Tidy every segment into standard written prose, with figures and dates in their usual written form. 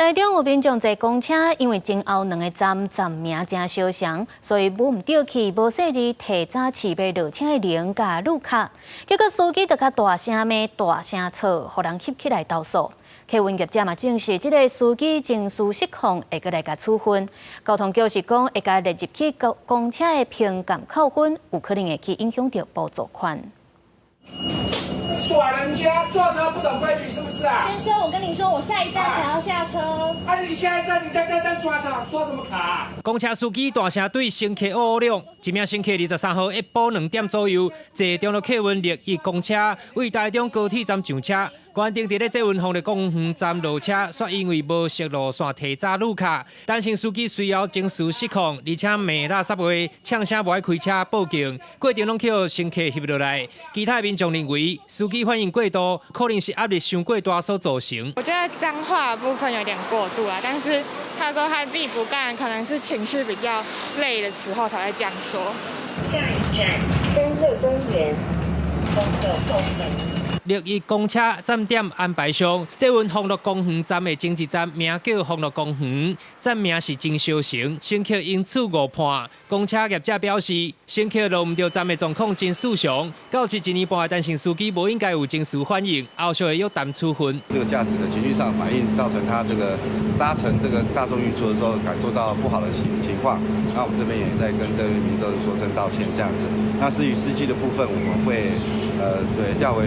台中有民眾坐公車，因為前後兩個站站名誠相像，所以舞毋著去，無細膩提早試欲落車的鈴佮旅卡，結果司機就較大聲罵、大聲吵，予人翕起來投訴。客運業者嘛證實，這个司機情緒失控，會閣來共處分。交通局是講會共列入去公公車的評鑑扣分，有可能會去影響著補助款。耍人家，坐車不懂規矩是不是啊？先生，我跟你說，我下一站才要下車。啊，你下一站你在這站刷卡，刷什麼卡？公車司機大聲對乘客烏烏兩，一名乘客23號下晡2點左右，坐中剌客運綠翼公車，位台中高鐵站上車，原定佇咧捷運豐樂公園站落車，卻因為無熟路線提早旅卡，陳姓司機隨後情緒失控，而且罵垃圾話，嗆聲無愛開車報警，過程攏予乘客翕落來。其他民眾認為司機反應過度，可能是壓力傷過大所造成。我覺得髒話部分有點過度啦，但是他說他自己不幹，可能是情緒比較累的時候才會這樣說。下一站，豐樂公園，豐樂公園。綠翼公車站點安排上，捷運豐樂公園站的前一站名叫豐樂公園，站名是真相像，乘客因此誤判。公車業者表示，乘客落毋著站的狀況真異常，到這一年半的陳姓司機無應該有情緒反應，後續會約談處分。這個駕駛的情緒上反應，造成他這個搭乘這個大眾運輸的時候感受到不好的情況，那我們這邊也在跟這位民眾說聲道歉，這樣子。那至於司機的部分，我們會對調回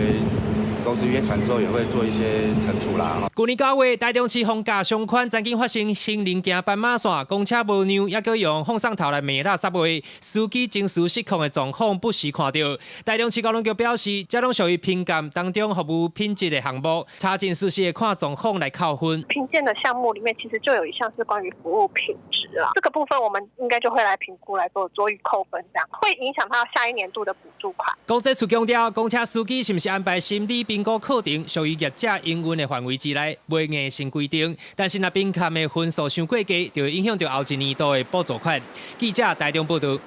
公司約談之後，也會做一些懲處啦。去年9月，台中市房價上寬，曾經發生行人行斑馬線，公車無讓，猶閣用放送頭來罵垃圾話，司機情緒失控的狀況不時看到。台中市交通局表示，這攏屬於評鑑當中服務品質的項目，查證事實會看狀況來扣分。評鑑的項目裡面，其實就有一項是關於服務品質啦，這個部分我們應該就會來評估來做酌予扣分，這樣會影響到下一年度的補助款。公車處強調，公車司機是毋是安排心理評估課程，屬於業者營運的範圍之內，袂硬性規定。但是若評鑑的分數傷過低，就會影響著後一年度的補助款。記者台中報導。